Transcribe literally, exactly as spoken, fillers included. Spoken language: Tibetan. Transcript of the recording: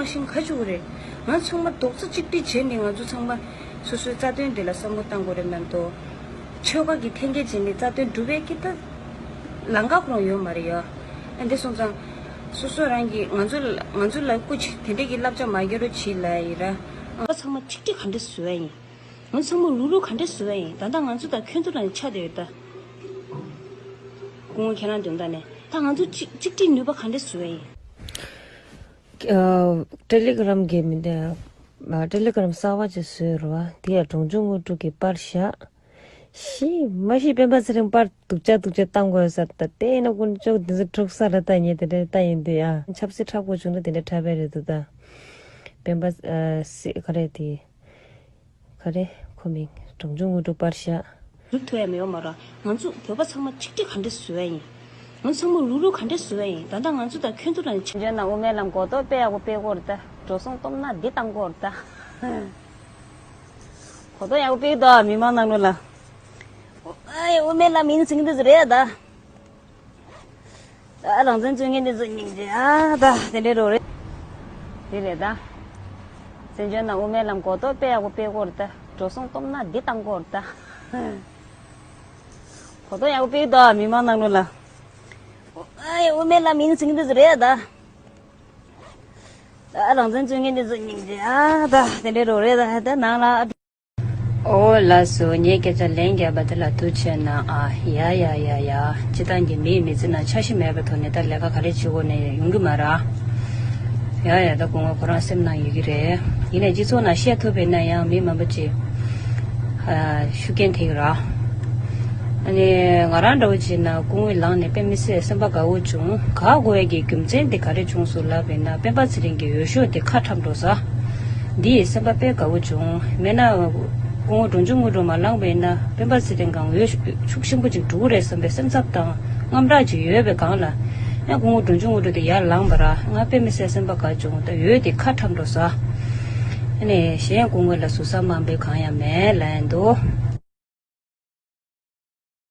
ཤིང་ག་བཅུག་རེད། ང་ཚང་མ་རྡོག་རྩ་གཅིག་སྒྲིལ་བྱས་ནས་ང་ཚོ་ཚང་མ་སོ་སོའི་རྩ་དོན་འདི་ལ་བསམ་བློ་བཏང་དགོས་རེད་མ་གཏོགས། ཆོལ་ཁ་གི་འཐེན་འཁྱེར་བྱས་ནས་རྩ་དོན་སྒྲུབ་པའི་ཀི་ད་ལམ་ཁ་ཁོ་རང་ཡོད་མ་རེད་ཡ། ཨ་འདི་སོང་ཙང་། སོ་སོ་རང་གིས་ང་ཚོ་ལ་ང་ཚོ་ལ་སྐུ་མཁྱེན་དེ་འདྲས་ཀྱི་བསླབ་བྱ་མ་བརྒྱབ་རོགས་བྱེད་ལབ་ཡིན་ར། ང་ཚང་མ་གཅིག་སྒྲིལ་ག་འདྲས་བཟོ་ཡ་ཡིན། ང་ཚང་མ་ལུག་ལུག་ག་འདྲས་བཟོ་ཡ་ཡིན། ད་ལྟ་ང་ཚོ་དང་ཁྱོད་ཚོ་རང་ཆ་དེ་ཡོད་ད། སྐུ་ངོ་ཁྱེད་རང་དོན་དག་ནས་ད་ང་ཚོ་གཅིག་གཅིག་སྒྲིལ་ནུས་པ་ག་འདྲས་བཟོ་ཡ་ཡིན། ཨ། ཊེ་ལི་གྷི་རམ་གྱི་མི་འདི། ཨ། ཊེ་ལི་གྷི་རམ་གསར་པ་ཅིག་བཟོས་རེད་བ། དེ་ཡང་གྲོང་ཆུང་དངོས་གྲུབ་ཀྱིས་པར་བཞག་ཤི་མ་ཤི་སྤེན་པ་ཚེ་རིང་པར་སྡུག་ཅག་སྡུག་ཅག་བཏང་དགོས་ས་ད་ལྟ་ཡིན་ན་དཀོན་མཆོག་འདི་ཚོ་འཁྲུག་ས་རེད་ད་ཉེ་དེ་འདྲ་ལྟ་ཡིན་དུས་ཨ། ཆབ་སྲིད་འཁྲབ་དགོས་བྱུང་ན་དེ་འདྲ་འཁྲབ་པ་རེད་འདུག་ད། སྤེན་པ་ཨ། སི་ག་རེ་དེ། ག་རེ་ཁོ་མིང་གྲོང་ཆུང་དངོས་གྲུབ་པར་བཞག་སྒྲུབ་ཐུབ་ཡ་མེད་པ་མ་རེད། ང་ཚོ་བོད་པ་ཚང་མ་གཅིག་སྒྲིལ་ག་འདྲས་བཟོ་ཡ་ཡིན། ང་ཚོ་ཚང་མ་ལུག་ལུག་ག་འདྲས་བཟོ་ཡ་ཡིན། ད་ལྟ་ང་ཚོ་དང་ཁྱོད་ཚོ་རང་ཆ། འཇོན་ནང་དབུ་མའི་ལམ་གོ་རྟོགས་དཔེ་ཡག་པོ་སྤེལ་གོ་རེད་ད། འགྲོ་སོང་སྟོབས་ན་འདི་བཏང་གོ་རེད་ད། གོ་རྟོགས་ཡག་པོ་སྤེལ་ད་མི་མང་ནང་ལོགས་ལ། ཨ་ཡ་དབུ་མའི་ལམ་ཡིན་ཟིན་འདི་ཚོ་རེད་ད། ད་རང་བཙན་རྩོད་མཁན་འདི་ཚོ་སྙིང་རྗེ་ཨ་ད་དེ་འདྲའི་རོགས་རེད། དེ་རེད་ད། བཙན་བྱོལ་ནང་དབུ་མའི་ལམ་གོ་རྟོགས་དཔེ་ཡག་པོ་སྤེལ་གོ་རེད་ད། འགྲོ་སོང་སྟོབས་ན་འདི་བཏང་གོ་རེད་ད། གོ་རྟོགས་ཡག་པོ་སྤེལ་ད་མི་མང་ནང་ལོགས་ལ། ཨ་ཡ་དབུ་མའི་ལམ་ཡིན་ཟིན་འདི་ཚོ་རེད་ད། ད་རང་བཙན་རྩོད་མཁན་འདི་ཚོ་སྙིང་རྗེ་ཨ་ད་དེ་འདྲའི་རོགས་རེད་ད། ད་ནང་ལ། ཨོ་ལགས་སོ། ངས་སྐད་ཆ་ལན་བརྒྱབ་པ་དེ་ལ་ཐུགས་རྗེ་གནང་ཨ། ཡ་ཡ་ཡ་ཡ། སྤྱིར་བཏང་གི་མིའི་མི་ཚེ་ནང་འཆར་གཞི་མེད་པའི་ཐོག་ནས་ད་ལས་ཀ་ག་རེ་བྱེད་དགོས་ནས་ཡོང་གི་མ་རེད་ཨ། ཡ་ཡ། ད་སྐུ་ངོ་ཁོ་རང་སེམས་ནང་ཡོད་ཀྱི་རེད། ཡིན་ནའི་སྤྱི་ཚོགས་ནང་བཤད་ཐུབ་པ་ཡིན་ན་ཡང་མི་མང་པོ་ཅིག་ཨ། ཤུགས་རྐྱེན་ཐེབས་ཀྱི་རེད། ཨ་ནི་ང་རང་འདྲ་བོ་བྱས་ན་སྐུ་ངོའི་ལག་ནས་དཔེ་མི་སྲིད་སེམས་པ་དགའ་བོ་བྱུང་། དགའ་དགོས་ཡ་གི་རྒྱུ་མཚན་དེ་ག་རེ་བྱུང་སོང་ལབ་པ་ཡིན་ན། སྤེན་པ་ཚེ་རིང་གི་འོས་ཤོག་དེ་ཁ་འཁྲབ་འགྲོ་ས། འདི་ཡིས་སེམས་པ་དཔེ་དགའ་བོ་བྱུང་། མེད་ན་སྐུ་ངོ་འབྲོང་ཆུང་དངོས་གྲུབ་མ་ལངས་པ་ཡིན་ན་སྤེན་པ་ཚེ་རིང་གང་འོས་ཤུགས་ཆེན་པོ་ཅིག་འགྲོ་གི་རེད་བསམ་པའི་སེམས་འཚབ་དང་དངངས་སྐྲག་ཅིག་ཡོད་པའི་སྒང་ལ། ཡང་སྐུ་ངོ་འབྲོང་ཆུང་དངོས་གྲུབ་དེ་ཡར་ལངས་པ་ར་ང་དཔེ་མི་སྲིད་སེམས་པ་དགའ་བྱུང་། ད་འོས་དེ་ཁ་འཁྲབ་འགྲོ་ས། ཨ་ནི་གཞན་སྐུ་ངོ་ལ་ཟུར་ཟ་མང་པོའི་གང་ཡང་མེད་ལབ་ཡིན་འདུག